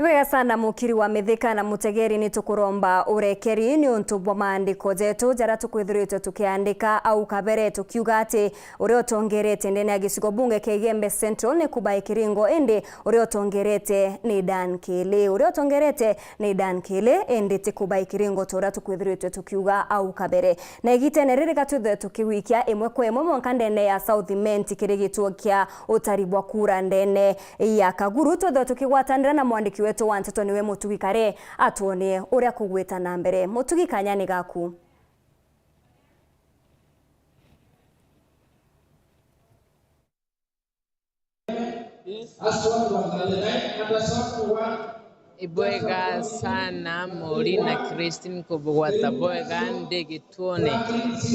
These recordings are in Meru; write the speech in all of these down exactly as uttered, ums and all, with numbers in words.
Bwega sana mukiri wa mithika na mutegeri, ni tukuromba urekeri ni untu bwa maandiko jetu jaria tukwithiritwe tukiandika au kabere, tukiuga ati uria utongerete ndene ya gicigo bunge kia Igembe Central ni Kubai Kiringo, indi uria utongerete ni Dan Kili. Uria utongerete ni Dan Kili, indi ti Kubai Kiringo ta uria tukwithiritwe tukiuga au kabere. Na igitene riri ga twithwe tukigwikia imwe kwa imwe mwanka ndene ya South Imenti kiri gituo kia utari bwa kura ndene ya Kaguru, twithwe tukigwatanira na mwandiki wetu wa nteto niwe Mutugi Kare atwonie uria kugwita na mbere. Mutugi, kanya ni gaku. Ibwega sana Mori na Christine kubugwata bwega ndi gituone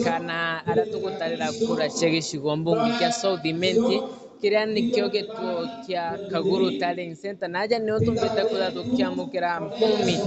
kana aria tugutarira kura cia gicigo mbunge kia South Imenti, kiria nikio gituo kia Kaguru Tallying Centre, na aja nio tumbite kwithira tukiamukira mpumi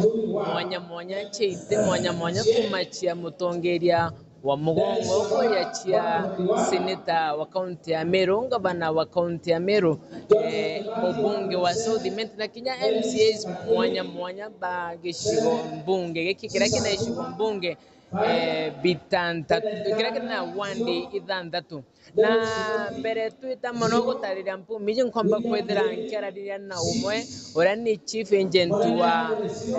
mwanya mwanya cia iti mwanya mwanya kuma cia mutongeria wa mugongo kuria cia seneta wa kaunti ya Meru, ngavana wa kaunti ya Meru, eh, mubunge wa South Imenti na kinya M C As mwanya mwanya ba gicigo mbunge giki kiria kina gicigo mbunge, eh, bitantatu, kiria kina wandi ithanthatu. Na mbere twita mono gutariria mpumi iji, nkomba kwithira nkiaraniria na umwe uria ni chief agent wa,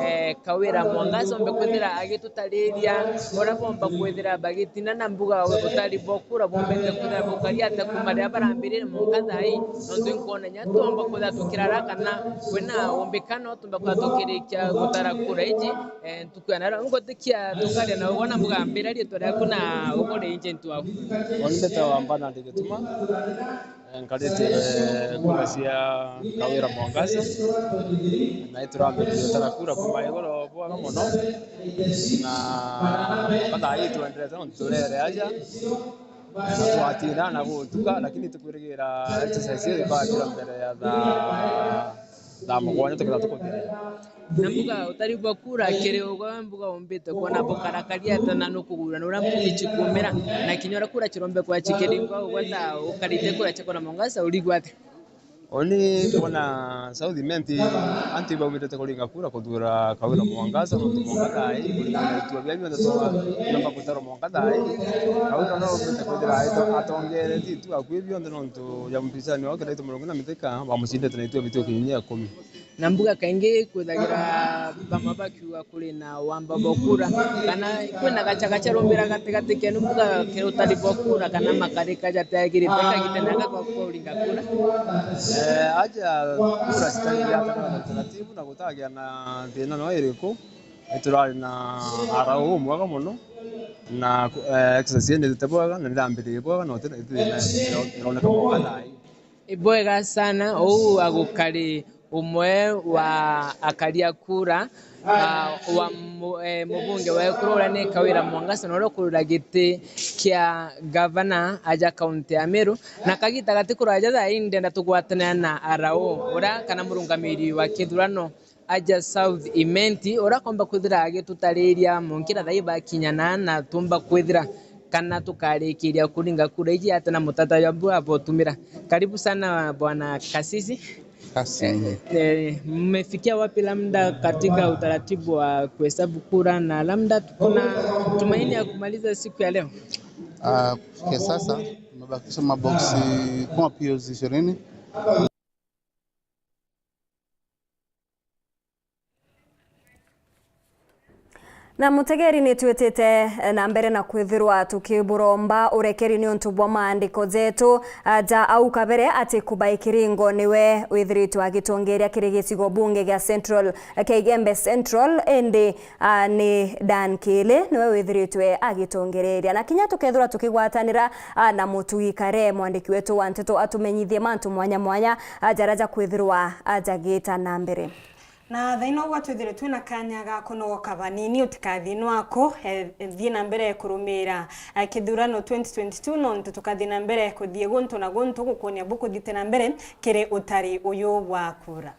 eh, Kawira Mwangaza, ombe kwithira agitutariria uria bomba kwithira bagitina na mbuga utari bwa kura bombete kwithira bukari atia kuma riria barambiririe mwanka thaa ii, nontu inkwona nya twomba kwithira tukirara kana kwina umbikano tumba kwithira tukirikia gutara kura iji, eh, ntuku ya naro. Ngutikia tukaria na ugona mbuga mbira riitwa riaku na ugore agent waku. Oni mbetawa Bernard Gituma. Eh, nkarite, eh, kura cia Kawira Mwangaza, na iturambiririe gutara kura kuma igoro bwega mono, na mpaka thaa ii twenderete nontu turere aja, na twatinda na gutuka, lakini tukwirigira exercise iyo ikwambira mbere ya thaa, thaa mugwanja tukethira tukuthira. Na mbuga utari bwa kura kiri ugwe, mbuga umbite kwona bukarakaria ata na nukugurana uria mpumi cikumira, na kinya uria kura cirombe kwa cikiri ugwe ta ukarite kura cia Kawira Mwangaza urigwa atia? Oni kwona South Imenti antu ibaumirite kuringa kura kuthura Kawira Mwangaza, nontu mwanka thaa ii kuringana na itua bia bionthe twomba gutarwa mwanka thaa ii, Kawira no umbite kwithira aito-, atongeretie itu akui bionthe, nontu ja mpinzani wao kenda itu mirongo ina na mithika bamucindite na itua bitu kinyia ikumi. Na mbuga kaingi kwithagira bamwe bakiuga kuri na wamba bwa kura, kana kwina gachagacha rumbira gatigati kenu mbuga kiri utari bwa kura, kana makarika jatiagirite kagitene aka kwa, kwa uringa kura? Eh, aja kura citari yatara na utaratibu na gutagia na thina no iriku, iturari na arau umwega mono, na, eh, exercise yendete bwega na nirambiririe bwega na uti na thina ironeka mwanka thaa ii. Ibwega sana, uu agukari umwe wa akari a kura, ah, wa mu-, eh, mubunge wa ekuru uria ni Kawira Mwangaza, na uria ukurira giti kia gavana aja kaunti ya Meru. Na kagita gati kuraja thaa ii ndenda tugwatanira na arau uria kana murungamiri wa kithurano aja South Imenti, uria akomba kwithira agitutariria munkira thaa ibakinyana na tumba kwithira kana tukarikiria kuringa kura iji ata na mutata jwa bua botumira. Karibu sana Bwana Kasisi. Kasisi. Eh, eh, mmefikia wapi labda katika utaratibu wa kuhesabu kura, na labda kuna tumaini ya kumaliza siku ya leo? Ah, kufikia sasa tumebakisha maboksi kama P Os ishirini. Na mutegeri, ni twitite, eh, na mbere na kwithirwa tukiburomba urekeri ni untu bwa maandiko jetu, ah, ja au kabere ati Kubai Kiringo niwe withiritwe agitongeria kiri gicigo bunge gia Central, eh, kia Igembe Central, indi, ah, ni Dan Kili niwe withiritwe agitongereria. Na kinya tukethirwa tukigwatanira, ah, na Mutugi Kare, mwandiki wetu wa nteto, atumenyithie mantu mwanya mwanya, ah, jaria jakwithirwa, ah, jagita na mbere. Na thaino ugwe twithire twina kanya ga kunogoka banini, utikathii nwaku, eh, thii na mbere kurumira, eh, kithurano twenty twenty-two, nontu tukathii na mbere kuthii guntu na guntu gukuonia bukuthite na mbere kiri utari uyu bwa kura.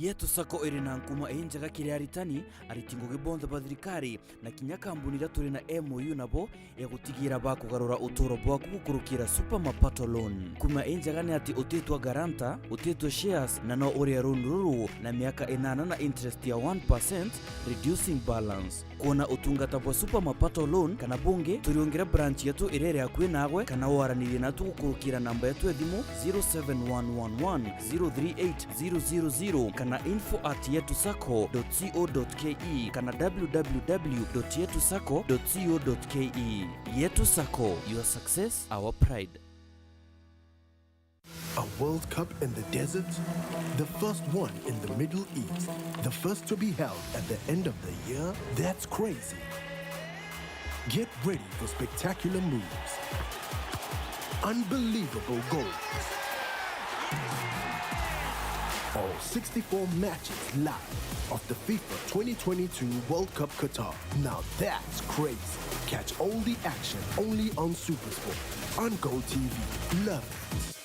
Yetu Sacco iri na nkuma injega kiri aritani, ariti ngugi bonthe ba thirikari, na kinya kambuni iria turi na M O U nabo ya gutigira bakugarura uturo bwaku gukurukira Super Mapato Loan. Nkuma injega ni ati utitwa guarantor, utitwa shares, na no uria loan ruru na miaka inana na interest ya one percent, reducing balance. Kwona utungata bwa Super Mapato Loan kana bungi, turiungire branch yetu iria iri akui naagwe, kana waranirie natu gukurukira namba yetu ya thimu zero seven one one one zero three eight zero zero zero kana info at yetu sacco dot co dot ke kana w w w dot yetu sacco dot co dot ke. Yetu Sacco, your success, our pride. A World Cup in the desert? The first one in the Middle East. The first to be held at the end of the year? That's crazy. Get ready for spectacular moves. Unbelievable goals. All sixty-four matches live of the FIFA twenty twenty-two World Cup Qatar. Now that's crazy. Catch all the action only on SuperSport on Go T V. Love it.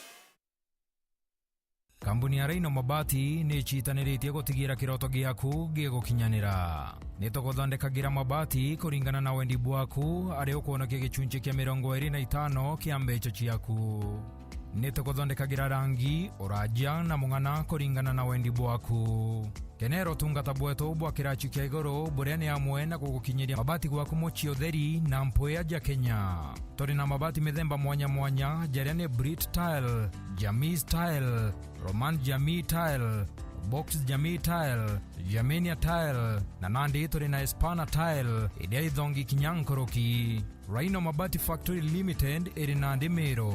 Kambuni ya Rhino Mabati ni icitaniritie gutigira kiroto giaku gigukinyanira. Ni tuguthondekagira mabati kuringana na wendi bwaku, ari ukwonokia gicunci kia mirongo iri na itano kia mbeca ciaku. Ni tuguthondekagira rangi, uraja na mung'ana kuringana na wendi bwaku. Kenera utungata bwetu bwa kiraci kia iguru, buria ni amwe na gugukinyiria mabati gwaku mucii utheri na mpwia ja Kenya. Turi na mabati mithemba mwanya mwanya, jaria ni Brit Tile, Jamii Tile, Roman Jamii Tile, Box Jamii Tile, Germania Tile, na nandi turi na Espana Tile, iria ithongi kinya nkuruki. Rhino Mabati Factory Limited iri nandi Meru.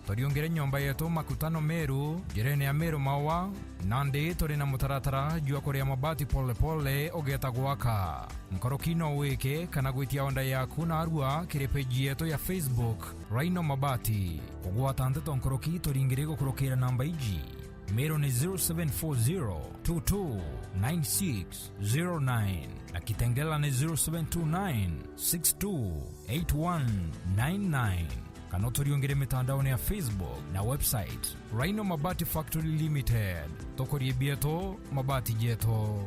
Turiungire nyomba yetu Makutano Meru, njirene ya Meru Maua, nandi turi na mutaratara jwa kuria mabati pole pole ugeeta gwaka. Nkuruki no wike kana gwitia order yaku narua kiri page yetu ya Facebook, Rhino Mabati. Kugwata nteto nkuruki turingire gukurukira namba iji. Meru ni zero seven four zero two two nine six zero nine na Kitengela ni zero seven two nine six two eight one nine nine. Kana uturiungire mitandaone ya Facebook na website, Rhino Mabati Factory Limited. Tukurie bietu, mabati jetu.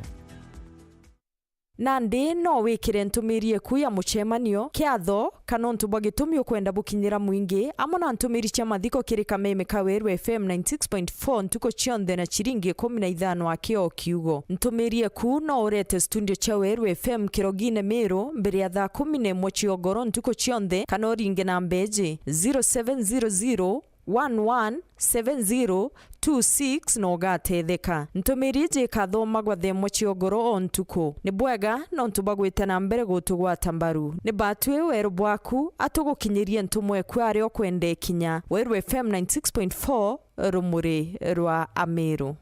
Nandi no wikire ntumiri eku ya mucemanio, kiatho, kana untu bwa gitumi ukwenda bukinyira mwingi, amwe na ntumiri cia mathiko kiri kameme ka Weru F M ninety six point four ntuku cionthe na ciringi ikumi na ithano aki o kiugo. Ntumiri eku no urete studio cia Weru F M Kirogine Meru mbere ya thaa kumi na imwe cia ugoro ntuku cionthe, kana uringe namba iji, zero seven zero zero one one seven zero two six na ugatetheka. Ntumiri iji ikathomagwa thaa imwe cia ugoro o ntuku. Ni bwega nontu bwa gwita na mbere gutugwata mbaru. Ni batwi weru bwaku, atugukinyirie ntumwa eku aria ukwenda ikinya. Weru F M ninety six point four, rumuri rwa Ameru.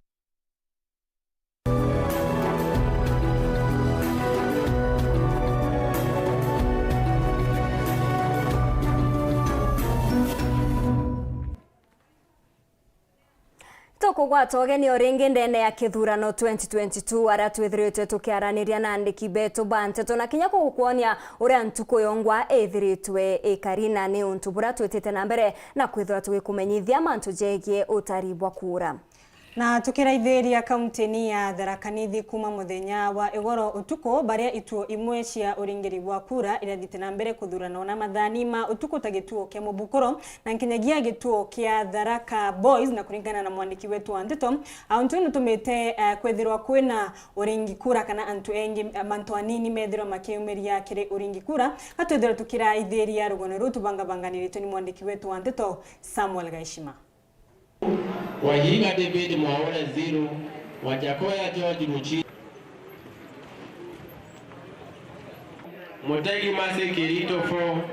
Tukugwata ugeni o ringi ndene ya kithurano twenty twenty-two, aria twithiritwe tukiaraniria na andiki betu ba nteto na kinya kugukwonia uria ntuku yongwa ithiritwe ikari, na ni untu buria twitite na mbere na kwithirwa tugikumenyithia mantu jegie utari bwa kura. Na tukiraithiria kauntini ya Tharaka Nithi, kuma muthenya wa igoro utuku, baria ituo imwe cia uringiri bwa kura irathite na mbere kuthuranwa na mathani ma utuku, ta gituo kia Mubukuro na nkinyagia gituo kia Tharaka Boys, na kuringana na mwandiki wetu wa nteto, a, untu nutumite, eh, kwithirwa kwina uringi kura kana antu engi, eh, mantu anini methirwa makiumiria kiri uringi kura. Atwithirwa tukiraithiria rugano ruu tubangabanganiritwe ni mwandiki wetu wa nteto Samuel Gaishima. Wahiga David Mwaura, zero. Wajakoya George Muchi. Mutegi Mercy Kirito, four.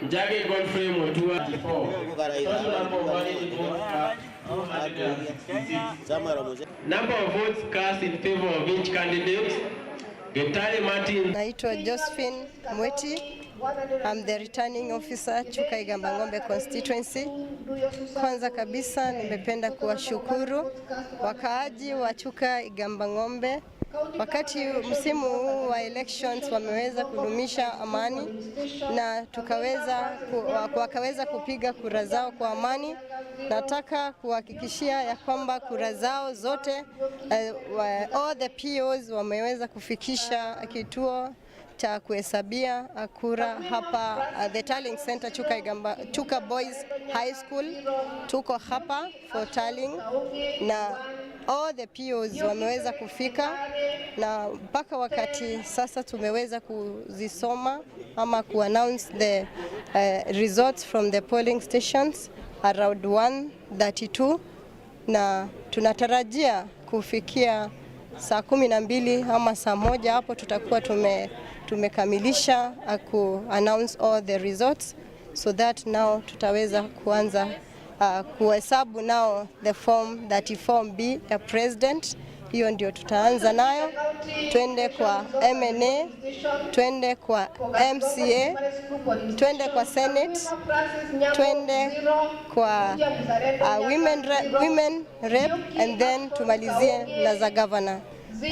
Njagi Godfrey Mutua, four. Total number of valid votes cast, two hundred and sixty-six. Number of votes cast in favor of each candidate. Gitari Martin. Naitwa Josephine Mweti. I'm the returning officer, Chuka Igamba Ng'ombe constituency. Kwanza kabisa, nimependa kuwashukuru wakaaji wa Chuka Igamba Ng'ombe Wakati msimu huu wa elections wameweza kudumisha amani na tukaweza ku-, wa-, wakaweza kupiga kura zao kwa amani. Nataka kuhakikishia ya kwamba kura zao zote, eh, wa-, all the P Os wameweza kufikisha kituo cha kuhesabia kura hapa, uh, the tallying center, Chuka Igamba, Chuka Boys High School. Tuko hapa for tallying na all the P Os wameweza kufika, na mpaka wakati sasa tumeweza kuzisoma ama ku announce the, uh, results from the polling stations around one thirty-two, na tunatarajia kufikia saa kumi na mbili ama saa moja hapo tutakuwa tume-, tumekamilisha, uh, ku announce all the results, so that now tutaweza kuanza, uh, kuhesabu now the form thirty-four B ya president. Hiyo ndio tutaanza nayo, twende kwa M N A, twende kwa M C A, twende kwa senate, twende kwa, uh, women re-, women rep, and then tumalizie na za governor.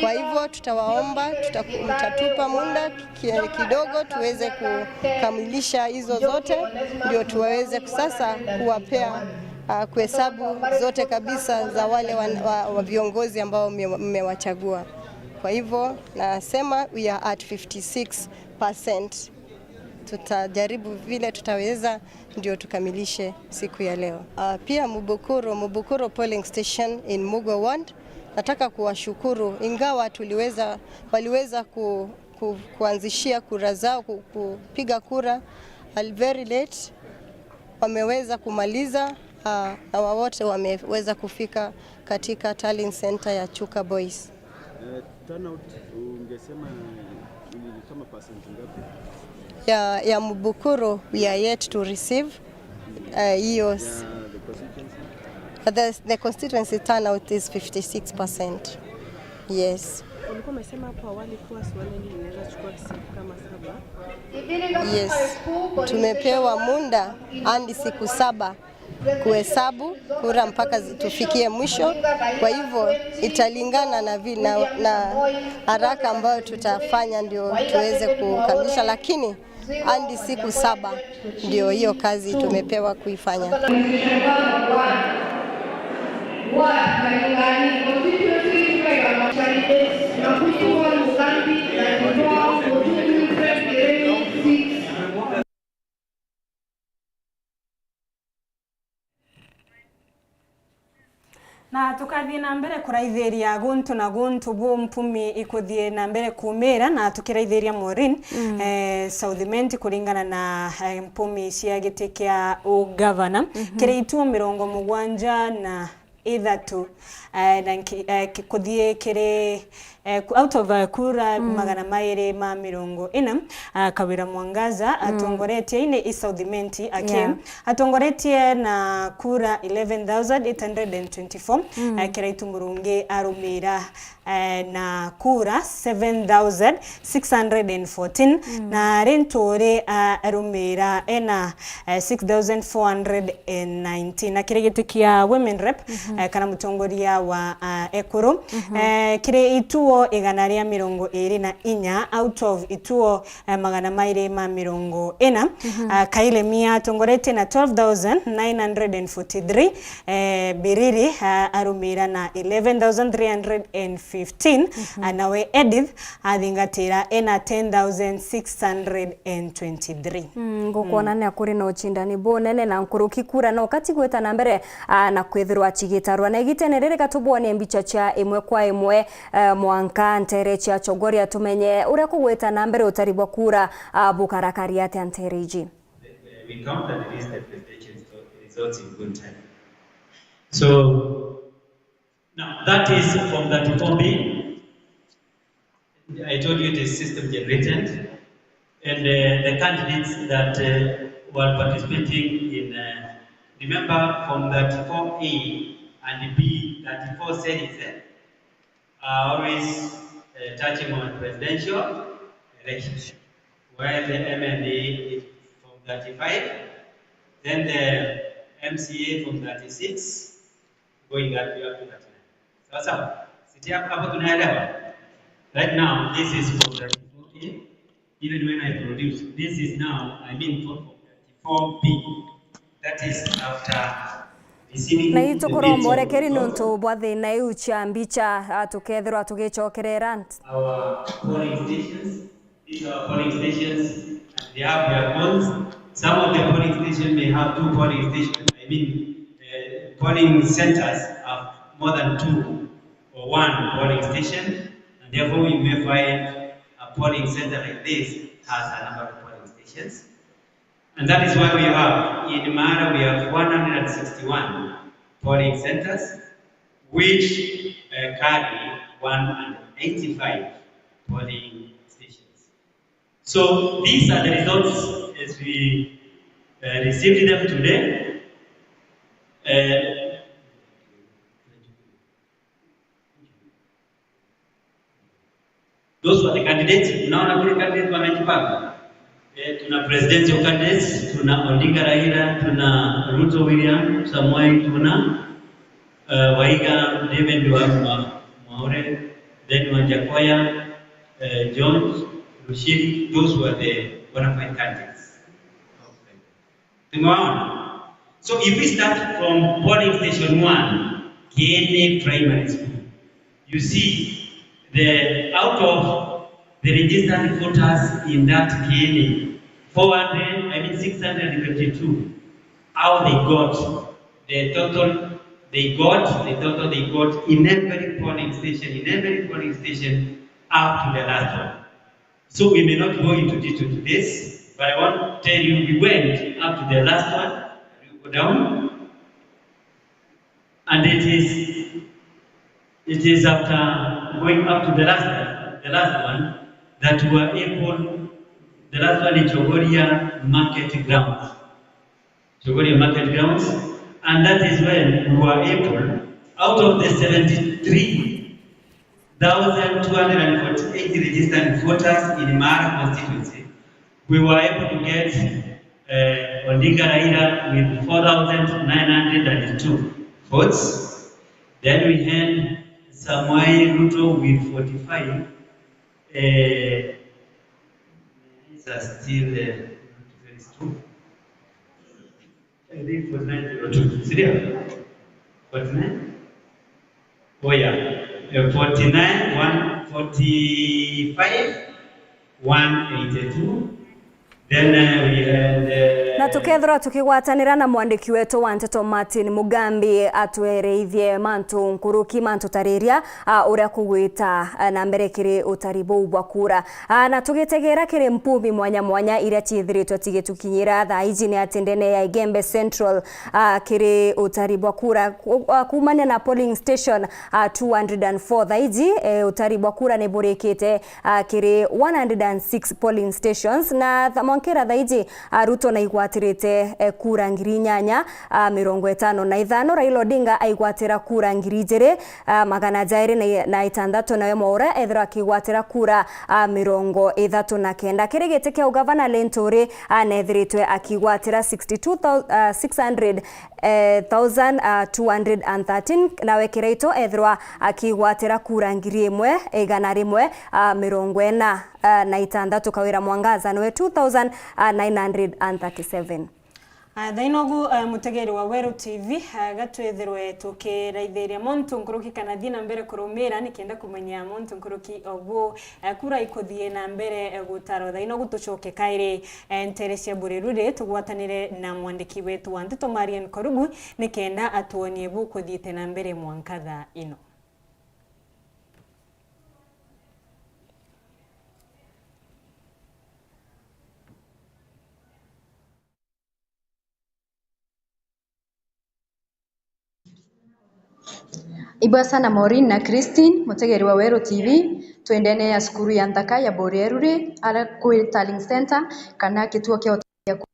Kwa hivyo tutawaomba, tutaku-, mtatupa muda ki-, kidogo tuweze kukamilisha hizo zote, ndio tuweze sasa kuwapea, uh, kuhesabu zote kabisa za wale wa, wa, wa viongozi ambao mme-, mmewachagua. Kwa hivyo nasema we are at fifty-six percent. Tutajaribu vile tutaweza ndio tukamilishe siku ya leo. Ah, pia Mubukuru, Mubukuru polling station in Mugo ward, nataka kuwashukuru, ingawa tuliweza, waliweza ku-, ku-, kuanzishia kura zao, ku-, kupiga kura al-, very late, wameweza kumaliza, ah, na wa-, wote wameweza kufika katika tallying center ya Chuka Boys. Eh, turnout ungesema ni kama percent ngapi? Ya, ya Mubukuru, we are yet to receive, eh, hiyo s- Ya the constituency? The, the constituency turnout is fifty-six percent. Yes. Ulikuwa umesema hapo awali kuwa swali hili linaweza chukua siku kama saba. Yes. Tumepewa muda hadi siku saba kuhesabu kura mpaka zi-, tufikie mwisho. Kwa hivyo italingana na vi-, na, na haraka ambayo tutafanya ndio tuweze kukamilisha, lakini hadi siku saba ndio hiyo kazi tumepewa kuifanya. Na tukathii na mbere kuraithiria guntu na guntu bu mpumi ikuthii na mbere kumira, na tukiraithiria Maureen, mm, eh, South Imenti kuringana na, eh, mpumi cia giti kia ugavana, mhm, kiri ituo mirongo mugwanja na ithatu, eh, na nki-, eh, ki-, kuthii kiri Eh, ku-, out of, eh, kura, mm, magana mairi ma mirongo ina, ah, Kawira Mwangaza, mm, atongoretie, ii ni East South Imenti aki-, yeah, atongoretie na kura eleven thousand eight hundred and twenty-four, mm, eh, Kiraitu Murungi arumira, eh, na kura seven thousand six hundred and fourteen, mm, na Linturi, ah, arumira ena eh, six thousand four hundred and nineteen. Na kiri giti kia women rep, mhm, eh, kana mutongoria wa, ah, ekuru, mhm, eh, kiri ituo igana ria mirongo iri na inya out of ituo, eh, magana mairi ma mirongo ina. Mhm. Ah, Kaile Mia atongoretie na twelve thousand nine hundred and forty-three, eh, Biriri, ah, arumira na eleven thousand three hundred and fifteen, mhm, ah, nawe Edith athingatira ena ten thousand six hundred and twenty-three. Mm, ngukwona, mm, ni kuri na ucindani bunene na nkuruki kura no kati gwita na mbere, ah, na kwithirwa cigitarwa. Na igitene riri, gatubwone mbicha cia imwe kwa imwe, eh, mwanka ntere cia Chogoria, tumenye uria kugwita na mbere utari bwa kura, ah, bukarakari atia ntere iji. We counted these the presidential results in good time. So, now, that is from thirty-four B. I told you it is system generated, and, uh, the candidates that, uh, were participating in, uh, remember, from thirty-four A and B, thirty-four series, eh, are always, uh, touching on presidential election, while the M N A is from thirty-five, then the M C A from thirty-six, going up to, up to thirty-nine. Sawa sawa? Sisi hapo, hapo tunaelewa? Right now, this is for thirty-four A. Even when I produce, this is now, I mean, for thirty-four B. That is after receiving. Na itu kuromborekeri nontu bwa thina iu cia mbicha, a, tukethirwa tugicokerera. Our polling stations. These are polling stations, and they have their codes. Some of the polling stations may have two polling stations. I mean, uh, polling centers have more than two or one polling station, and therefore you may find a polling center like this has a number of polling stations. And that is why we have, in Maara, we have one hundred sixty-one polling centers, which, uh, carry one hundred eighty-five polling stations. So these are the results as we, uh, received them today. Uh, Those were the candidates. Unaona vile candidates wamejipanga. Eh, tuna presidential candidates, tuna Odinga Raila, tuna Ruto William Samoei, tuna, eh, Waiga David wa, wa, Mwaure, then Wanjakoya, eh, George Rushiri. Those were the bona fide candidates. Tumewaona? So if we start from polling station one, Kieni Primary School, you see the, out of the registered voters in that Kieni, four hundred, I mean six hundred and twenty-two, how they got the total, they got the total they got in every polling station, in every polling station up to the last one. So we may not go into detail to this, but I want to tell you we went up to the last one, you go down, and it is, it is after going up to the last, the last one that we were able, the last one is Chogoria Market Grounds. Chogoria Market Grounds, and that is when we were able, out of the seventy-three thousand two hundred and forty-eight registered voters in Maara constituency, we were able to get, uh, Odinga Raila with four thousand nine hundred and two votes. Then we had Samoei Ruto with forty-five. Uh, these are still, uh, not very strong. I think forty-nine zero two, si ndio? Forty-nine? Oh yeah. Eh, forty-nine, one forty-five, one eighty-two. Then, eh, we had, eh, na tukethirwa tukigwatanira na mwandiki wetu wa nteto Martin Mugambi atwereithie mantu nkuruki, mantutariria, ah, uria kugwita, ah, na mbere kiri utari buu bwa kura. Ah, na tugitegera kiri mpumbi mwanya mwanya iria ciithiritwe cigitukinyira thaa iji, ni ati ndene ya Igembe Central, ah, kiri utari bwa kura ku-, ah, kuumania na polling station, ah, two hundred and four thaa iji, eh, utari bwa kura ni burikite, ah, kiri one hundred and six polling stations, na tha-, mwankira thaa iji, ah, Ruto naigwatirite, eh, kura ngiri inyanya, ah, mirongo itano na ithano, Raila Odinga aigwatira kura ngiri ijiri, ah, magana jairi na, na itantatu, nawe Mwaura ethirwa akigwatira kura, ah, mirongo ithatu na kenda. Kiri giti kia ugavana Linturi, ah, neethiritwe akigwatira sixty-two thousand, ah, six hundred, eh, thousand, ah, two hundred and thirteen, nawe Kiraitu ethirwa akigwatira kura ngiri imwe, igana rimwe, ah, mirongo ina, ah, na itantatu, Kawira Mwangaza niwe two thousand, ah, nine hundred and thirty-seven. Aya, thaino ugu, eh, mutegeri wa Weru T V, eh, gatwithirwe tukiraithiria muntu nkuruki kana thii na mbere kurumira nikenda kumenya muntu nkuruki ogu, eh, kura ikuthii na mbere, eh, gutarwa. Thaino ugu tucoke kairi, eh, ntere cia Burerure, tugwatanire na mwandiki wetu wa nteto Marian Korugu nikenda atwonie bukuthiite na mbere mwanka thaa ino. Ibwasa na Maureen na Christine, mutegeri wa Weru T V, twi ndene ya cukuru ya nthaka ya Borerure, ara kwi Tallying Centre, kana kituo kia uteithia ku-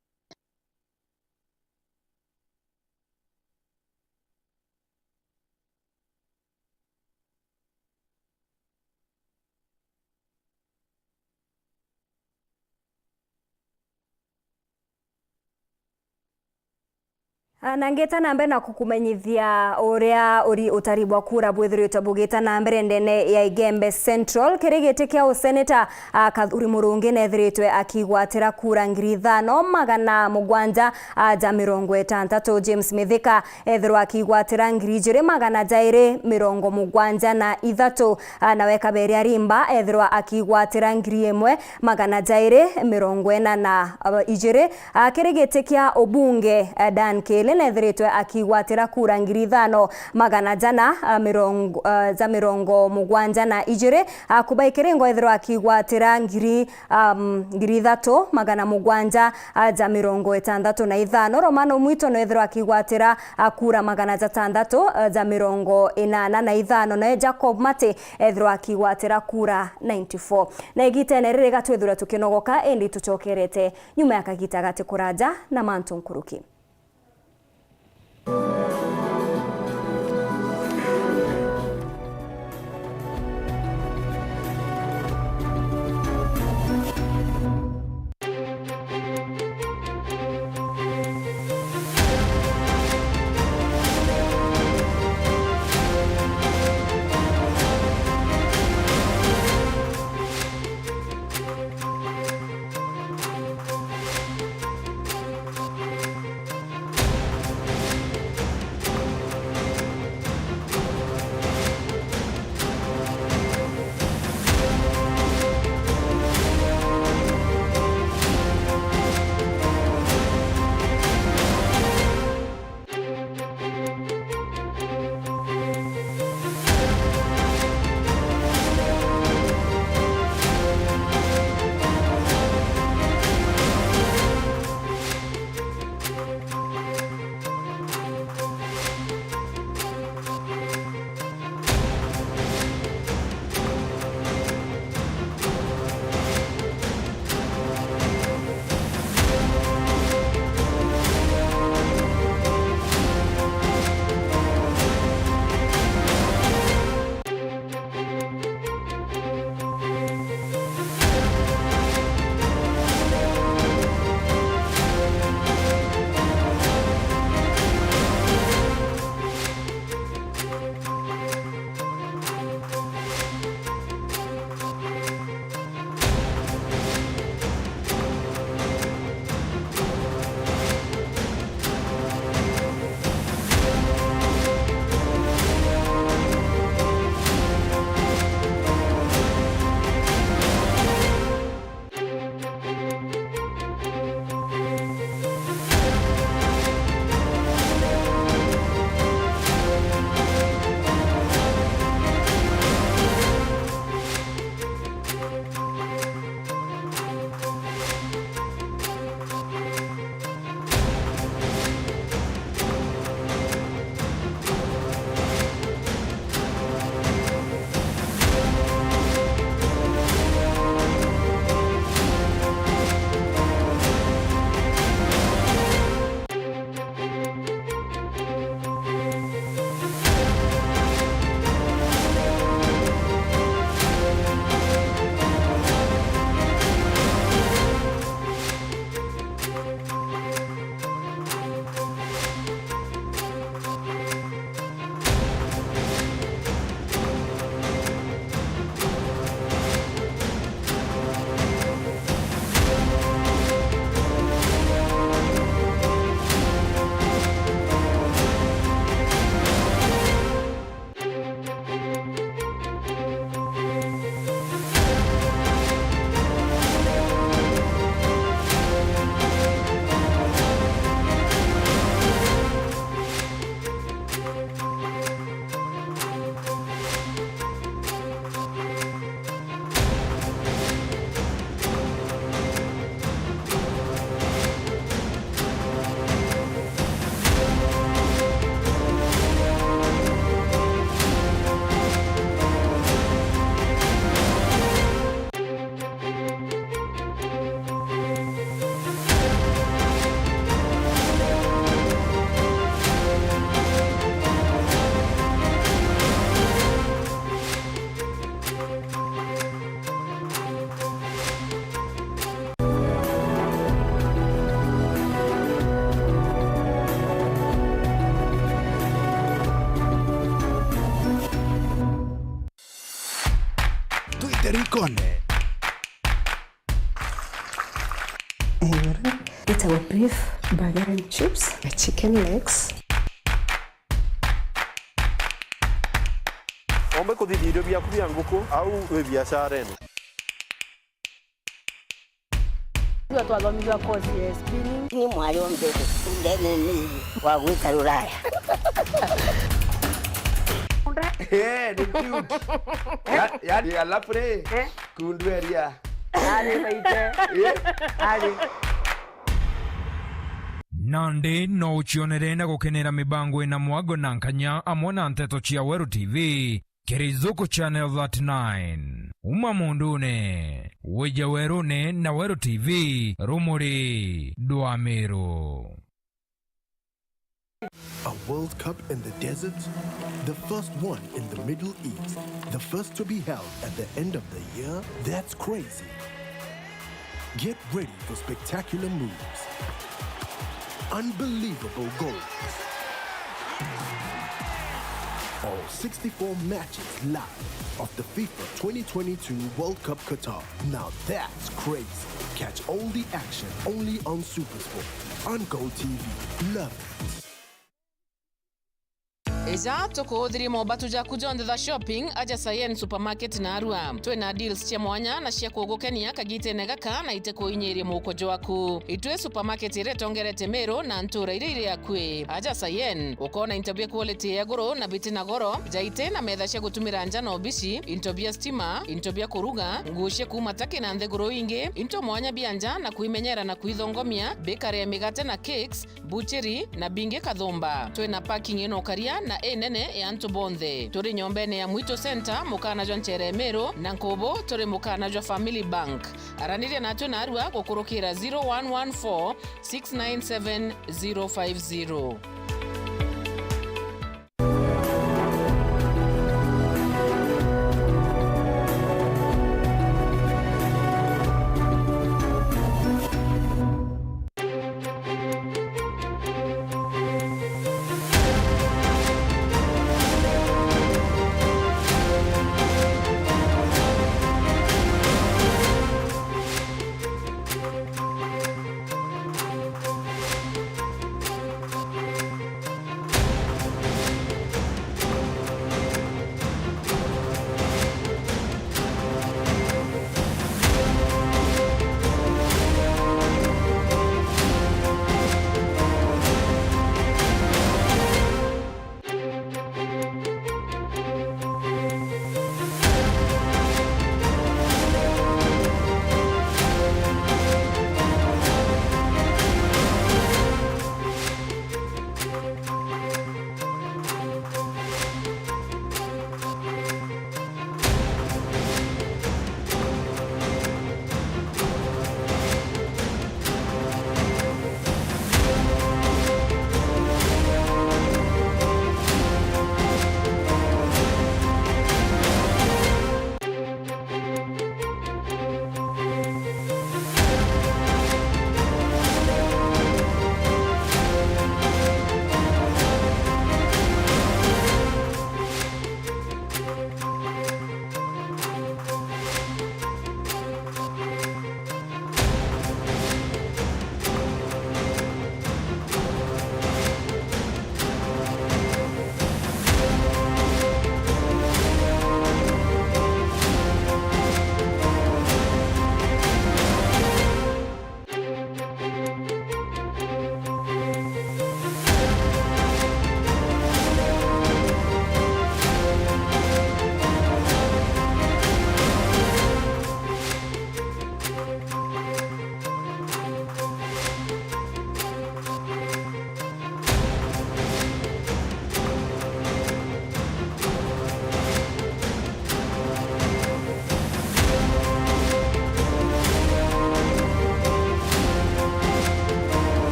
Ah, na ngita na mbere na kukumenyithia uria uri utari bwa kura bwithiritwe bugita na mbere ndene ya Igembe Central. Kiri giti kia useneta, ah, Kathuri Murungi nethiritwe akigwatira kura ngiri ithano magana mugwanja, ah, ja mirongo itantatu. James Mithika ethirwa akigwatira ngiri ijiri magana jairi mirongo mugwanja na ithatu. Ah, nawe Kaberia Rimba ethirwa akigwatira ngiri imwe magana jairi mirongo ina na, ah, ijiri. Ah, kiri giti kia ubunge, eh, Dan Kili nethiritwe akigwatira kura ngiri ithano magana jana, ah, mirongo, ah, ja mirongo mugwanja na ijiri. Ah, Kubai Kiringo ethirwa akigwatira ngiri, um, ngiri ithatu magana mugwanja, ah, ja mirongo itantatu na ithano. Romano Mwito nethirwa akigwatira, ah, kura magana jatantatu, ah, ja mirongo inana na ithano. Nae Jacob Mati ethirwa akigwatira kura ninety-four. Na igitene riri gatwithirwe tukinogoka, indi tucokerete nyuma ya kagita gati kuraja na mantu nkuruki. Twite rikone. Itagwo beef burger and chips, chicken legs. Ombe kuthithia irio biaku bia nguku au wi biacara ino. Tuga twathomithua course ya spinning. Ni mwari wa mbere ndene ni wa gwita Ruraya. Eh, ni cute. Ya-, yani, alafu ri, eh? Kundu eria. Ari baite. Eh? Ari. Nandi no ucionere na gukenera mibango ina mwago na nkanya amwe na nteto cia Weru T V. Kiri Zuku Channel thirty-nine. Uma mundune, wije werune na Weru T V, rumuri dwa Meru. A World Cup in the desert? The first one in the Middle East. The first to be held at the end of the year? That's crazy. Get ready for spectacular moves, unbelievable goals, all sixty-four matches live of the FIFA twenty twenty-two World Cup Qatar. Now that's crazy. Catch all the action only on SuperSport on Go T V. Love it. Ija tukuuthirie mobatu jaku jonthe ja shopping aja Sayen Supermarket narua. Twina deals cia mwanya na cia kugukenia kagitene gaka na itikuinyirie muuko jwaku. Itwi supermarket iria itongerete Meru na ntuura iria iri akui. Aja Sayen, ukoona into bia quality ya iguru na biti na goro, jaiti na metha cia gutumira nja na obici, into bia stima, into bia kuruga, nguu cia kuuma Turkey na nthiguru ingi, into mwanya bia nja na kuimenyera na kuithongomia, bakery ya migate na cakes, buchiri na bingi kathumba. Twina parking inokaria na inene ya antu bonthe. Turi nyombene ya Mwitu Center, mukana jwa nchere Meru, na nkubu turi mukana jwa Family Bank. Araniria natwe narua gukurukira zero one one four six nine seven zero five zero.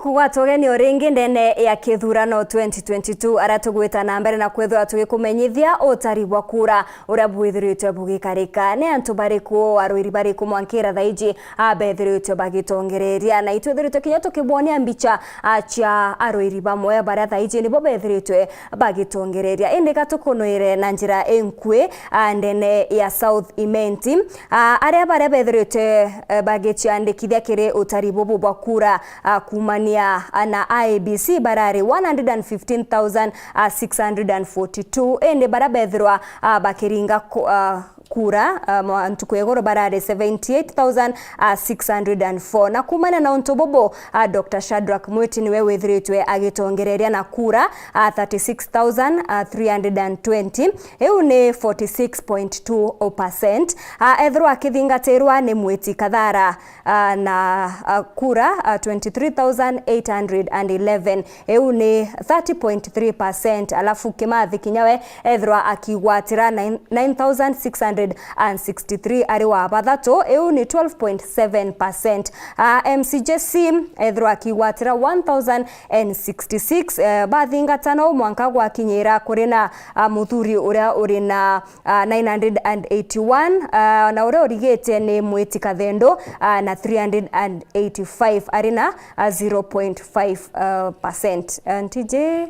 Kugwata ugeni o ringi ndene ya kithurano twenty twenty-two, aria tugwita na mbere na kwithirwa tugikumenyithia utari bwa kura uria bwithiritwe bugikarika. Ni antu bariku, arwiri bariku mwankira thaiji, a, bethiritwe bagitongereria? Na itwithiritwe kinya tukibwonia mbicha, a, cia arwiri bamwe baria thaiji nibo bethiritwe bagitongereria. Indi ga tukunwire na njira inkui, a, ndene ya South Imenti, a, aria baria bethiritwe, e, bagiciandikithia kiri utari bubu bwa kura, a, kumania, a, na I E B C barari one hundred and fifteen thousand six hundred and forty-two, indi baria bethirwa, a, bakiringa ku-, a, kura, a, mwa-, ntuku ya iguru barari seventy-eight thousand six hundred and four. Na kumania na untu bubu, a, Doctor Shadrack Mwiti niwe withiritwe agitongereria na kura, a, thirty-six thousand three hundred and twenty, iu ni forty-six point two percent. A, ethirwa akithingatirwa ni Mwiti Kathara, a, na, a, kura, a, twenty-three thousand eight hundred and eleven, iu ni thirty point three percent. Alafu Kimathi kinya we ethirwa akigwatira nine, nine thousand six hundred and sixty-three ari wa bathatu, iu ni twelve point seven percent. A, M C J C ethirwa akigwatira one thousand and sixty-six, eh, bathingata no mwanka gwakinyira kuri na, a, muthuri uria uri na, a, nine hundred and eighty-one, a, na uria urigite ni Mwiti Kathendu, a, na three hundred and eighty-five ari na, a, zero point five, a, percent. A, N T J,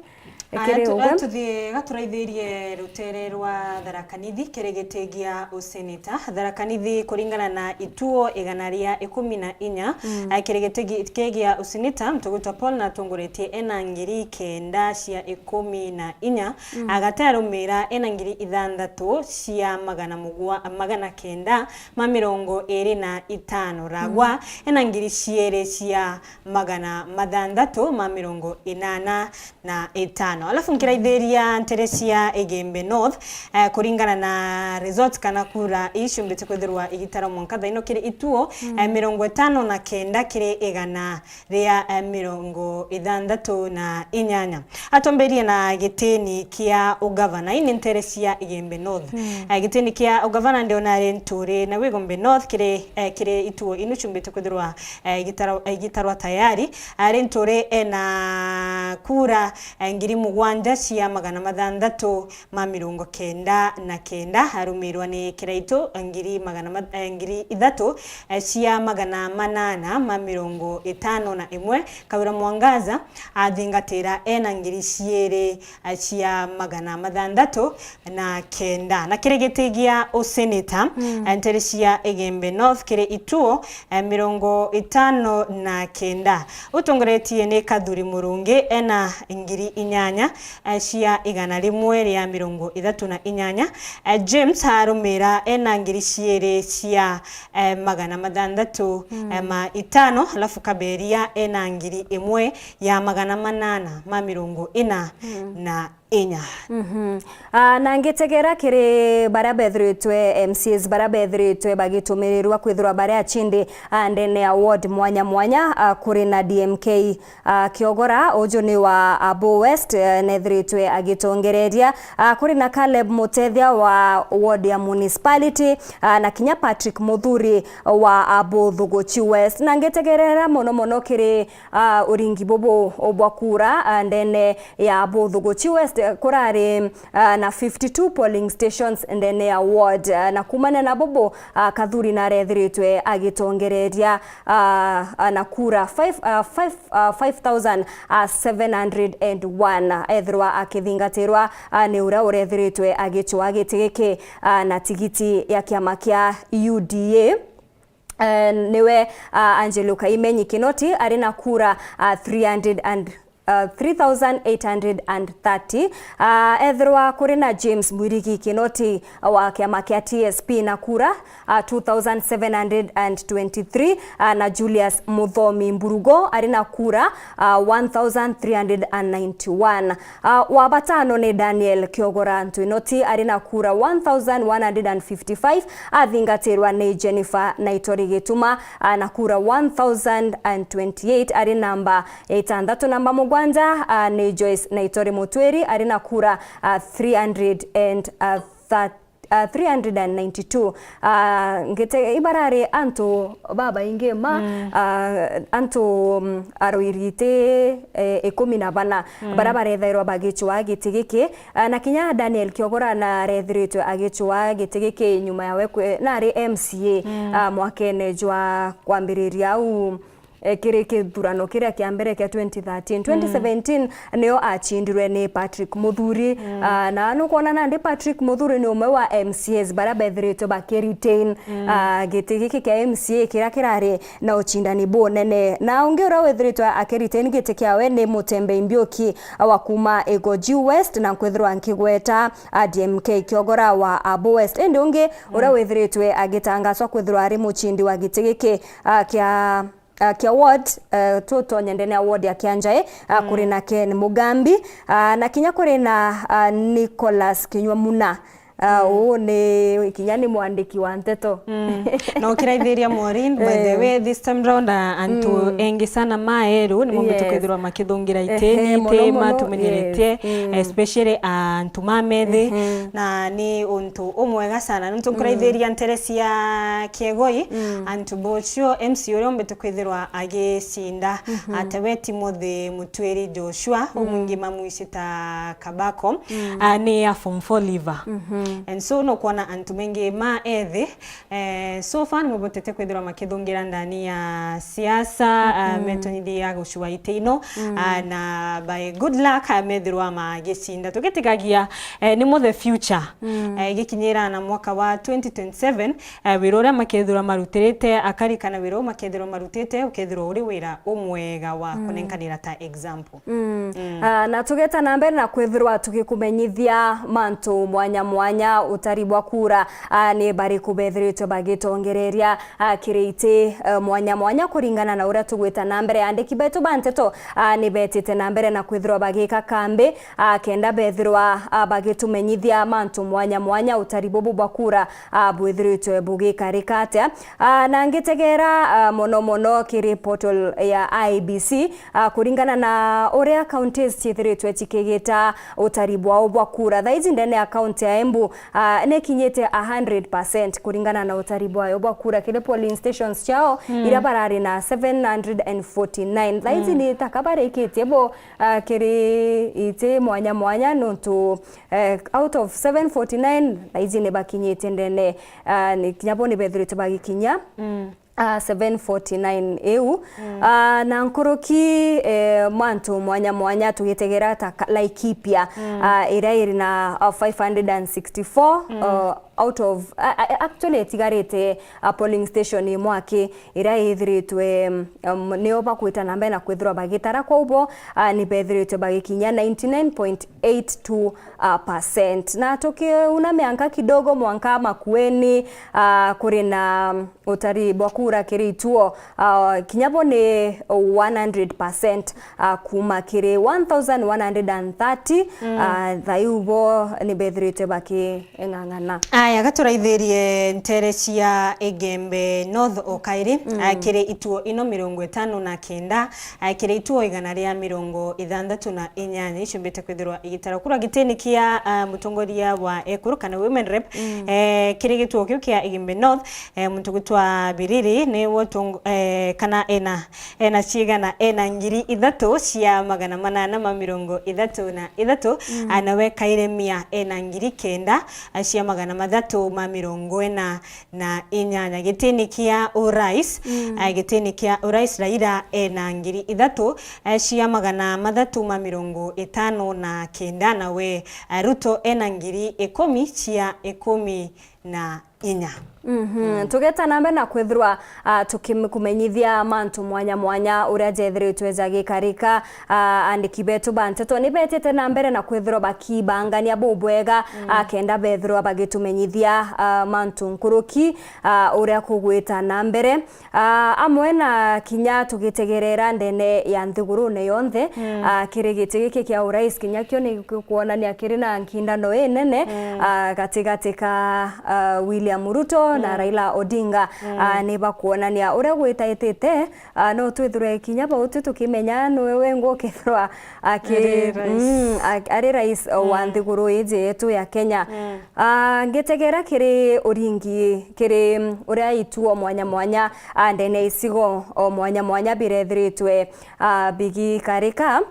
Aya, ekere tu-, uga. Aya, tuthie gaturaithirie rutere rwa Tharaka Nithi kiri giti gia useneta. Tharaka Nithi, kuringana na ituo igana ria ikumi na inya, mm, a, kiri giti gi-, ki gia useneta, Mtugutwa Paul natongoretie ena ngiri kenda cia ikumi na inya. Mm. Agate arumira ena ngiri ithanthatu cia magana mugwa-, magana kenda ma mirongo iri na itano. Ragwa, mm, ena ngiri ciiri cia magana mathanthatu ma mirongo inana na itano. Alafu nkiraithiria ntere cia Igembe North, eh, kuringana na result kana kura ii ciumbite kwithirwa igitarwa mwanka thaino kiri ituo, mm, eh, mirongo itano na kenda kiri igana ria, eh, mirongo ithanthatu na inyanya. Atomberie na gitini kia ugavana, ii ni ntere cia Igembe North. Mm. Eh, gitini kia ugavana ndiona ari Nturi na Wigombe North kiri, eh, kiri ituo inu ciumbite kwithirwa, eh, igitarwa, eh, igitarwa tayari. Ari Nturi ena kura, eh, ngiri mugwanja cia magana mathanthatu ma mirongo kenda na kenda, arumirwa ni Kiraitu, ngiri magana ma-, eh, ngiri ithatu, eh, cia magana manana ma mirongo itano na imwe. Kawira Mwangaza athingatira ena ngiri ciiri, eh, cia magana mathanthatu na kenda. Na kiri giti gia useneta, mm, eh, ntere cia Igembe North kiri ituo, eh, mirongo itano na kenda. Utongoretie ni Kathuri Murungi ena ngiri inyanya, eh, cia igana rimwe ria mirongo ithatu na inyanya. Eh, James arumira ena ngiri ciiri cia, eh, magana mathanthatu, mm, eh, ma itano, alafu Kaberia ena ngiri imwe ya magana manana ma mirongo ina, mm, na inya. Mhm. Ah, na ngitegera kiri baria bethiritwe M C As, baria bethiritwe bagitumirirwa kwithirwa bari achindi, ah, ndene ya ward mwanya mwanya, ah, kuri na D M K, ah, Kiogora, uju ni wa Abo West, eh, nethiritwe agitongereria, ah, kuri na Caleb Mutethia wa ward ya municipality, ah, na kinya Patrick Muthuri wa Abo Thuguchi West. Na ngitegerera mono mono kiri, ah, uringi bubu bwa kura, ah, ndene ya Abo Thuguchi West, eh, kurari, ah, na fifty-two polling stations ndene ya ward, ah, na kumania na bubu, ah, Kathuri narethiritwe agitongereria, ah, ah, na kura five, ah, five, ah, five thousand seven hundred and one. Ethirwa akithingatirwa, ah, ni uria urethiritwe agicwa giti giki, ah, na tigiti ya kiama kia U D A. Eh, niwe, ah, Angelo Kaimenyi Kinoti ari na kura, ah, three hundred and, ah, three thousand eight hundred and thirty. Ah, ethirwa kuri na James Mwirigi Kinoti wa kiama kia T S P na kura, ah, two thousand seven hundred and twenty-three, ah, na Julius Muthomi Mburugo ari na kura, ah, one thousand three hundred and ninety-one. Ah, wa batano ni Daniel Kiogora Ntwinoti ari na kura one thousand one hundred and fifty-five, athingatirwa ni Jennifer Naitori Gituma, ah, na kura one thousand and twenty-eight. Ari namba itantatu. Namba mugwanja, ah, ni Joyce Naitori Mutwiri ari na kura, ah, three hundred and thirty. ah, three hundred and ninety-two. Ah, ngite-, ibarari antu babaingi ma, ah, antu, mm, aruiri iti, eh, ikumi na bana baria barethairwa bagicwaa giti giki. Ah, na kinya Daniel Kiogora narethiritwe agicwaa giti giki nyuma yawe kwe-, nari M C A, ah, mwakene jwa kwambiriria au, eh, kiri kithurano kiria kia mbere kia twenty thirteen. Twenty seventeen nio acindirwe ni Patrick Muthuri. Ah, na nukwona nandi Patrick Muthuri ni umwe wa M C As baria bethiritwe bakiritain, ah, giti giki kia M C A kiria kirari na ucindani bunene. Na ungi uria withiritwe akiritain giti kiawe ni Mutembei Mbiuki wa kuma Igoji West, na nkwithirwa nkigweta, ah, D M K Kiogora wa Abu West. Indi ungi uria withiritwe agitangaswa kwithirwa ari mucindi wa giti giki, ah, kia, ah, kia ward, eh, tutonye ndene ya ward ya Kianjai, ah, kuri na Ken Mugambi, ah, na kinya kuri na, ah, Nicholas Kinyua Muna. Ah, uu ni kinya ni mwandiki wa nteto. Mm. Na ukiraithiria Maureen, by the way, this time round, ah, antu engi sana ma eru ni mombite kwithirwa makithungira iti, iti matumenyeritie, especially antu ma methi, na ni untu umwega sana. Nuntu nkuraithiria ntere cia Kiegoi, antu bocio M C A uria umbite kwithirwa agicinda, atewe Timothy Mutwiri Joshua, umwingi mamwicita Kabako, ah, ni ya form four leaver. And so nukwona antu mengi ma ethi, eh, so far nimobotete kwithirwa makithungira ndani ya siasa, ah, metonyithia gucua iti ino, ah, na by good luck, ah, methirwa magicinda. Tugitigagia, eh, nimo the future, eh, gikinyira na mwaka wa twenty twenty-seven, eh, wira uria makethirwa marutirite, akarikana wira u makethirwa marutite, ukethirwa uri wira umwega wa kunenkanira ta example. Mm. Ah, na tugeta na mbere na kwithirwa tugikumenyithia mantu mwanya mwanya, utari bwa kura, ah, ni bariku bethiritwe bagitongereria, ah, kiri iti, eh, mwanya mwanya kuringana na uria tugwita na mbere. Andiki betu ba nteto, ah, ni betite na mbere na kwithirwa bagika kambi, ah, kenda bethirwa, ah, bagitumenyithia mantu mwanya mwanya, utari bubu bwa kura, ah, bwithiritwe bugikarika atia. Ah, na ngitegera, ah, mono mono kiri portal ya I E B C, ah, kuringana na uria counties ciithiritwe cikigita utari bwao bwa kura. Thaiji ndene ya county ya Embu, ah, nikinyite a hundred percent kuringana na utari bwayo bwa kura kiri polling stations ciao, iria barari na seven hundred and forty-nine. Thaiji ni taka barikitie bo, ah, kiri iti mwanya mwanya nontu, eh, out of seven forty-nine, thaiji ni bakinyite ndene, ah, ni kinya bo ni bethirite bagikinya, ah, seven forty-nine iu. Ah, na nkuruki, eh, mantu mwanya mwanya tugitegera ta ka-, Laikipia, ah, iria iri na, ah, five hundred and sixty-four, ah, out of, a-, a-, actually itigarite, ah, polling station imwe aki iria ithiritwe, um, nio bakwita na mbere na kwithirwa bagitara, kwou bo, ah, ni bethiritwe bagikinya ninety-nine point eight two, ah, percent. Na tukiuna mianka kidogo mwanka Makueni, ah, kuri na, um, utari bwa kura kiri ituo, ah, kinya bo ni one hundred percent, ah, kuma kiri one thousand one hundred and thirty, ah, thaiu bo ni bethiritwe baking'ang'ana. Aya, gaturaithirie ntere cia Igembe North o kairi, ah, kiri ituo ino mirongo itano na kenda, ah, kiri ituo igana ria mirongo ithanthatu na inyanya icio mbite kwithirwa igitara kura gitini kia, ah, mutongoria wa ekuru kana women rep, eh, kiri gituo kiu kia Igembe North, eh, muntu gwitwa Biriri ni wo tong-, eh, kana ena, ena ciigana, ena ngiri ithatu cia magana manana ma mirongo ithatu na ithatu, ah, nawe Kairemia ena ngiri kenda, ah, cia magana mathatu ma mirongo ina na inyanya. Gitini kia urais, ah, gitini kia urais Raila ena ngiri ithatu, ah, cia magana mathatu ma mirongo itano na kenda, nawe, ah, Ruto ena ngiri ikumi cia ikumi na inya. Mhm. Tugeta na mbere na kwithirwa, ah, tukikumenyithia mantu mwanya mwanya uria jethiritwe jagikarika. Ah, andiki betu ba nteto ni betite na mbere na kwithirwa bakibangania bubwega, ah, kenda bethirwa bagitumenyithia, ah, mantu nkuruki, ah, uria kugwita na mbere. Ah, amwe na kinya tugitegerera ndene ya nthigurune yonthe, ah, kiri giti giki kia urais kinya kio ni gikuonania kiri na nkindano inene, ah, gatigati ka, ah, William Ruto na Raila Odinga, ah, ni bakuonania uria gwitaitite, ah, no twithirwe kinya bau tu tukimenya nwe wengwa ukethirwa aki-, ari rais. Mm, a-, ari rais, o, wa nthiguru iji yetu ya Kenya. Ah, ngitegera kiri uringi, kiri, mm, uria itu o mwanya mwanya, ah, ndene ya icigo o mwanya mwanya birethiritwe, ah, bigikarika.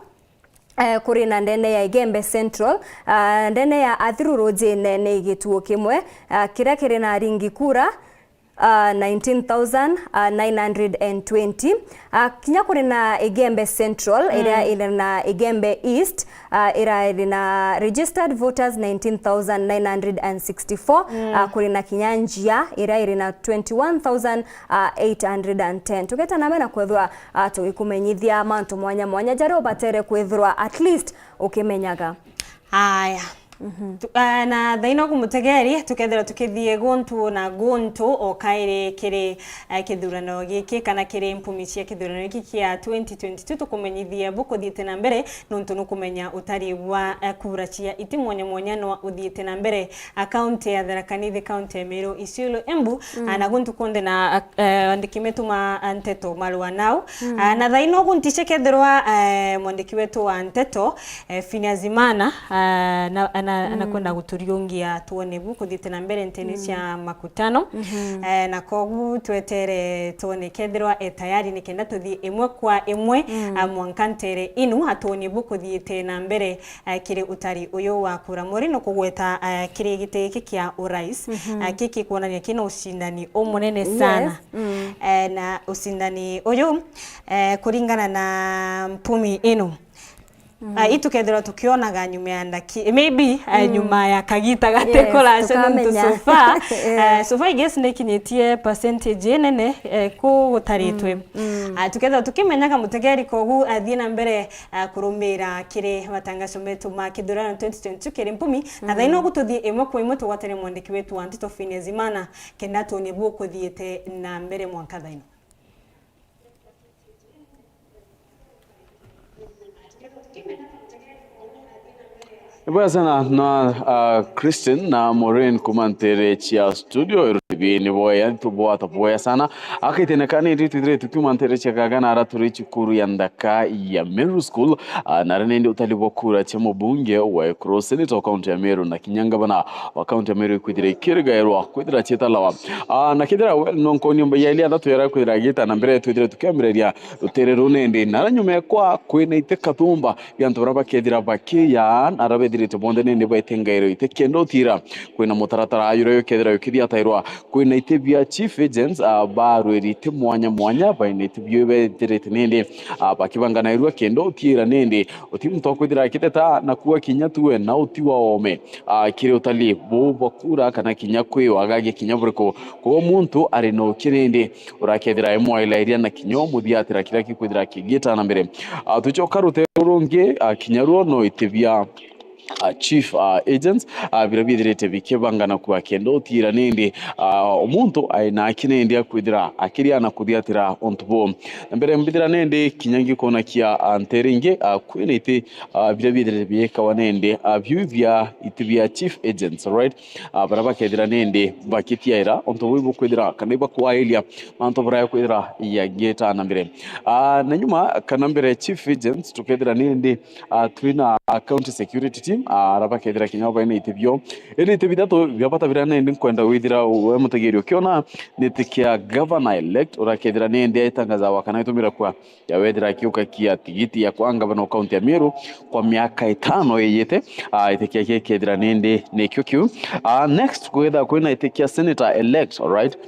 Eh, kuri na ndene ya Igembe Central, ah, ndene ya Athiru Rujine ni gituo kimwe, ah, kiria kiri na aringi kura, ah, nineteen thousand nine hundred and twenty. Ah, kinya kuri na Igembe Central, iria iri na Igembe East, ah, iria iri na registered voters nineteen thousand nine hundred and sixty-four, ah, kuri na kinya Njia, iria iri na twenty-one thousand eight hundred and ten. Tugeta na mbere na kwethirwa, ah, tugikumenyithia mantu mwanya mwanya jaria ubatere kwithirwa at least ukimenyaga. Aya. Tu-, ah, na thaino kumutegeri, tukethirwa tukithie guntu na guntu o kairi kiri, eh, kithurano giki kana kiri mpumi cia kithurano giki kia twenty twenty-two, tukumenyithie bukuthiite na mbere, nontu nukumenya utari bwa, eh, kura cia iti mwanya mwanya no uthiite na mbere. A, kaunti ya Tharaka Nithi, kaunti ya Meru, Isiolo, Embu, a, na guntu kunthe na, a, eh, andiki metu ma, a, nteto marua nau. A, na thaino guntice kethirwa, eh, mwandiki wetu wa nteto, eh, Phineas Imana, a, na, na, nakwenda guturiungia tuone bu kuthiite na mbere ntene cia makutano. Eh, na kogu twetere tuone kethirwa e tayari nikenda tuthii imwe kwa imwe, a, mwanka ntere inu, atuonie bu kuthiite na mbere eh, kiri utari uyu wa kura. Murino kugweta, eh, kiri giti giki kia urais, eh, giki kwonania kina ucindani umunene sana. Eh, na ucindani uyu, eh, kuringana na mpumi ino, eh, itukethirwa tukionaga nyuma ya ndaki-, maybe, eh, nyuma ya kagita gati kuraca, nontu so far, eh, so far, I guess, nikinyitie percentage inene, eh, ku gutaritwe. Ah, tukethirwa tukimenyaga mutegeri, kogu athie na mbere, ah, kurumira kiri matangazo metu ma kithurano twenty twenty-two kiri mpumi, na thaino gututhie imwe kwa imwe tugwatane mwandiki wetu wa nteto Phineas Imana, kenda tuonie bu kuthiite na mbere mwanka thaino. Ibwega sana na, ah, Christine na Maureen kuma ntere cia studio. Iru T V ni boya, tubwata boya sana. Akaitene kani ndi twithire tukiuma ntere cia Kaga na ara turi cukuru ya nthaka ya Meru School. Ah, na ara nindi utali bwa kura cia mubunge wa Ekuru, senator wa kaunti ya Meru na kinya ngavana wa kaunti ya Meru ikwithira ikirigairwa kwithira cietalawa. Ah, na kethira we, no nkonio mba ya ili athatu yara kwithira agita na mbere twithire tukiambireria rutere ru nindi. Na ara nyuma yakwa kwina ite kathumba ya antu bara bakethira bakiya, na ara bethirite bonthe nindi baite ngairo ite kenda utira. Kwina mutaratara juria ukethira ukithiatairwa. Kwina ite bia chief agents, ah, barwiri ite mwanya mwanya, baina ite bio bethirite nindi, ah, bakibanganairua kenda utira nindi. Uti muntu okwithira akiteta na kuwa kinya tuwe na uti wa ome, ah, kiri utali buu bwa kura kana kinya kwiwa agagia kinya buriku. Koguo muntu ari na uki nindi urakethira e mwailairia na kinya umuthiatira kiria kikwithira kigita na mbere. Ah, tucoka rutere rungi, ah, kinya ruo no ite bia, ah, chief, ah, agents, ah, biria bithirite bikibangana kuwa kenda utira nindi, ah, umuntu aina aki nindi akwithira akiria na kuthiatira untu buu. Na mbere mbithira nindi kinya ngikonakia, ah, ntere ingi, ah, kwina ite, ah, biria bithirite biikawa nindi, ah, biu bia ite bia chief agents, right? Ah, bara bakethira nindi bakitiaira untu buu bukwithira kana ibakwairia mantu baraya kwithira yagita na mbere. Ah, na nyuma kana mbere chief agents tukethira nindi, ah, twina, ah, county security team, ah, ara bakethira kinya baina ite bio. Indi ite bithatu bia bata biria nindi nkwenda withira we mutegeri ukiona ni ite kia governor elect urakethira nindi aitangazawa kana aitumira kwa ya wethira akiuka kia tigiti ya kwa ngavana wa kaunti ya Meru kwa miaka itano iyite. Ah, ite kia kia kethira nindi nikio kiu. Ah, next kwitha kwina ite kia senator elect, alright?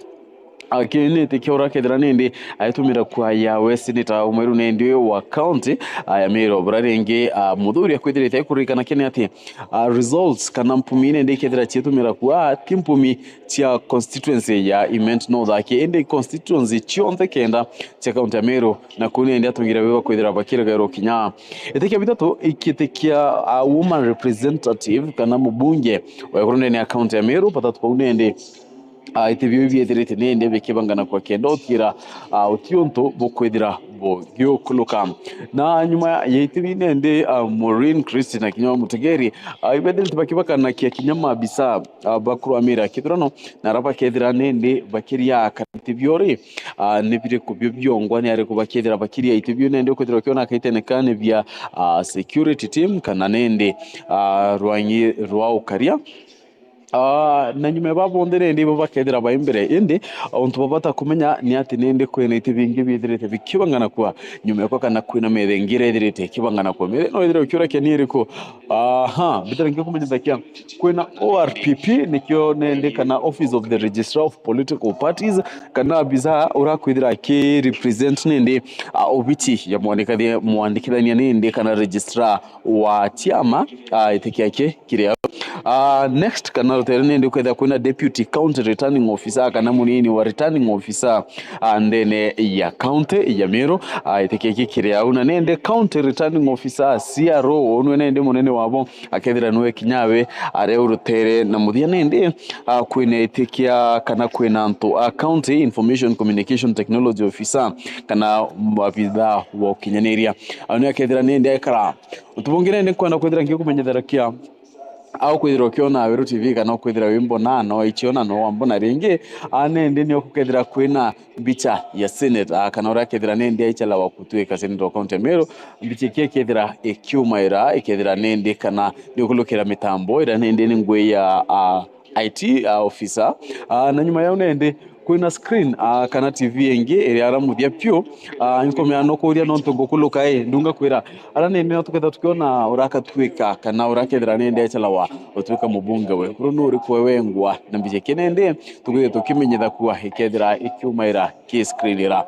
Ah, ki ni ite kia urakethira nindi aitumira kwa ya we senator umweru nindi uyu wa kaunti, ah, ya Meru. Bura ringi, ah, muthuri akwithirite aikurikana kini ati, ah, results kana mpumi nindi ikethira cietumira kwa ti mpumi cia constituency ya Imenti North aki, indi constituency cionthe kenda cia kaunti ya Meru, na kuu nindi atongeria beba kwithira bakiragairwo kinya ite kia bithatu, ikite kia, uh, woman representative kana mubunge wa ekuru ndene ya kaunti ya Meru, bathatu bau nindi ah, iti biu biethirite nindi bikibangana kwa kenda utiira, ah, uti untu bukwithira bugiukuluka. Na nyuma ya iti biu nindi, ah, Maureen Christine kinya Mutegeri, ah, ibethirite bakibakanakia kinya maabisa, ah, bakurwamira kithurano, na ara bakethira nindi bakiria kana iti bio ri, ah, ni biriku bio biongwa, ni ariku bakethira bakiria iti biu nindi ukwithira ukiona kaitene kani bia, ah, security team kana nindi, ah, rwangi rwa ukaria. Ah, na nyuma ya baba bonthe nindi ibo bakethira bai mbere, indi untu bwa bata kumenya ni ati nindi kwina iti bingi bithirite bikibangana kwa nyuma yakwa kana kwina metha ingi ithirite ikibangana kwa. Metha ino ithire ukiura kia ni iriku? Aha, mbitire ngi kumenyithakia kwina O R P P, nikio nindi kana Office of the Registrar of Political Parties, kana abisa urakwithira aki represent nindi, ah, obichi ya mwandikathi-, mwandikithania nindi kana registrar wa chiama, ah, itikia ki kiri au. Ah, next, kana rutere nindi kwethira kwina Deputy County Returning Officer kana munini wa Returning Officer, ah, ndene ya county ya Meru, ah, itikia ki kiri au. Na nindi County Returning Officer, C R O, unwe nindi munene wabo, akethira nwe kinyawe are urutere. Na muthia nindi, ah, kwina itikia kana kwina antu a County Information Communication Technology Officer kana abitha wa ukinyaniria. Au ni akethira nindi aikara. Untu bungi nindi nkwenda kwithira ngikumenyetherakia au kwithira ukiona Weru T V kana ukwithira wimbona no ichiona no wambona ringi, a nindi ni ukukethira kwina mbicha ya Senate, a, kana uria akethira nindi aichalawa kutuika Senate wa County ya Meru, mbicha ikia ikethira ikiumaira, ikethira nindi kana ni ukulukira mitambo iria nindi ni ngui ya, a, I T, a, officer. A, na nyuma yau nindi kwina screen, a, kana T V ingi iria ara muthia piu, a, nkumea nukuria nontu ngukuluka i, ndunga kwira ara nindi no tukethira tukiona urakatuika kana urakethira nindi aichalawa utuika mubunge we. Kuru ni uriku we wengwa na mbicha ikia nindi tukwithira tukimenyetha kuwa ikethira ikiumaira ki screen ira.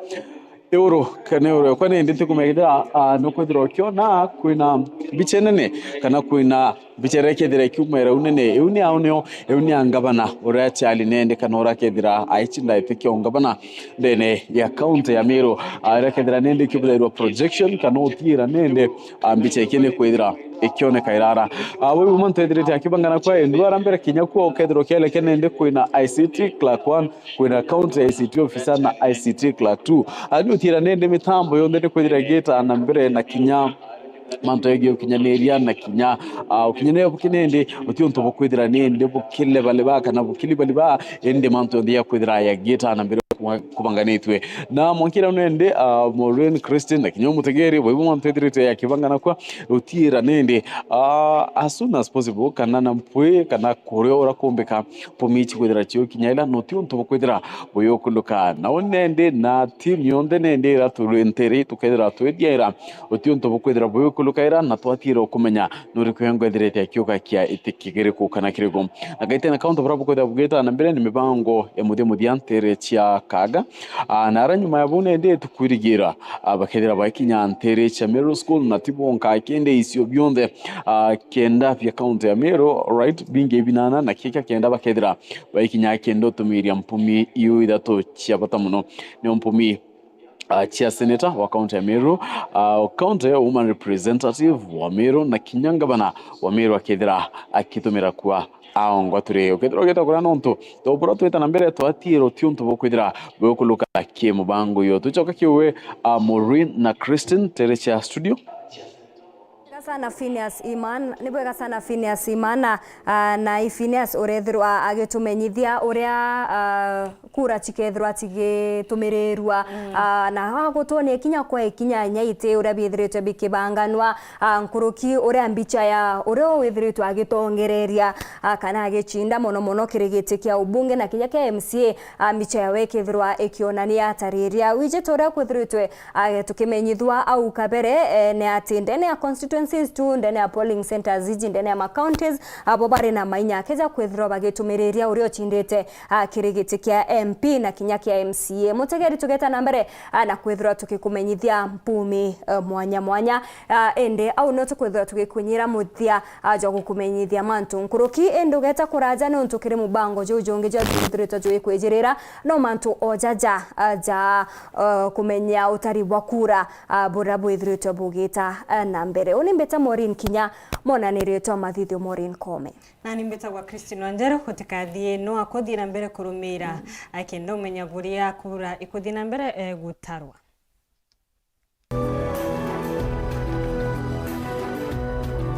Iguru kana iguru yakwa nindi ntikumenya kethira, ah, nukwithira ukiona kwina mbicha nene kana kwina mbicha iria ikethira ikiumaira u nene. Iu ni au nio, iu ni a ngavana uria chali nindi kana uria akethira aichinda iti kia ungavana ndene ya county ya Meru, ah, iria ikethira nindi ikibuthairwa projection kana utiira nindi, ah, mbicha iki ni kwithira ikioneka irara. Ah, bau mantu ethirite akibangana kwa endu ara mbere kinya kuo ukethirwa ukieleke nindi kwina I C T clerk one, kwina county I C T officer na I C T clerk two. Ani utiira nindi mitambo yonthe ni kwithira igita na mbere na kinya mantu yegii ukinyaniria na kinya, ah, ukinyaniria buki nindi uti untu bukwithira nindi bukilebaleba kana bukilibaliba, indi mantu yonthe yakwithira yagita na mbere kuba-, kubanganitwe. Na mwankira nindi, ah, Maureen Christine na kinya umutegeri, baibu mantu ethirite yakibangana kwa utiira nindi, ah, as soon as possible kana na mpwi kana kuria urakumbika mpumi ichi kwithira cio kinya ila, na uti untu bukwithira buyukuluka. Na u nendi na team yonthe nendi ira turi ntiri tukethira twithiaira, uti untu bukwithira buyukuluka ira, na twatiira ukumenya nuriku engo ethirite akiuga kia iti kigiriku kana kiriku. Na gaitene kauntu buria bukwithira bugita na mbere ni mibango ya muthia muthia ntiri cia Kaga. Ah, na ara nyuma ya buu nendi tukwirigira, ah, bakethira bakinya ntiri cia Meru School, na ti bonka kindi icio bionthe, ah, kenda bia kaunti ya Meru, right, bingi binana na kikia kenda bakethira baikinya kenda utumiria mpumi iu ithatu cia bata muno. Nio mpumi, ah, cia senator wa kaunti ya Meru, ah, county woman representative wa Meru, na kinya ngavana wa Meru akethira akitumira kua aongwa turi. Ukethira ugita kuria nontu to buria twita na mbere twatiira uti untu bukwithira bukuluka ki mubango yo. Tucoka kiuwe, ah, Maureen na Christine tere cia studio. Bwega sana Phineas Imana, ni bwega sana Phineas Imana, ah, na i Phineas urethirwa agitumenyithia uria, ah, kura cikethirwa cigitumirirwa, ah, na agutwonia ikinya kwa ikinya inya iti uria biithiritwe bikibanganwa, ah, nkuruki uria mbicha ya uria withiritwe agitongereria, ah, kana agicinda mono mono kiri giti kia ubunge na kinya kia M C A, ah, mbicha yawe ikethirwa ikionania atariria. Wijite uria kwithiritwe ah, tukimenyithua au kabere, eh, ni ati ndene ya constituencies tu, ndene ya polling centres iji, ndene ya ma counties, abo bari na mainya akeja kwithirwa bagitumiriria uria ucindite, ah, kiri giti kia M P na kinya kia M C A. Mutegeri, tugeta na mbere, ah, na kwithirwa tukikumenyithia mpumi, eh, mwanya mwanya. Ah, indi au no tukwithirwa tugikunyira muthia, ah, jwa gukumenyithia mantu nkuruki, indi ugeta kuraja niuntu kiri mubango juu jungi jwa twithiritwe jwikwijirira, no mantu o jaja, ah, ja, eh, kumenya utari bwa kura, ah, buria bwithiritwe bugita, eh, na mbere. Uni Eta Maureen Kinya, monaniritwe mathithio Maureen Kome. Nani mbitagwa Christine Wanjeru, gutikathie no akuthie na mbere kurumira, akenda umenya buria kura ikuthie na mbere, eh, gutarwa.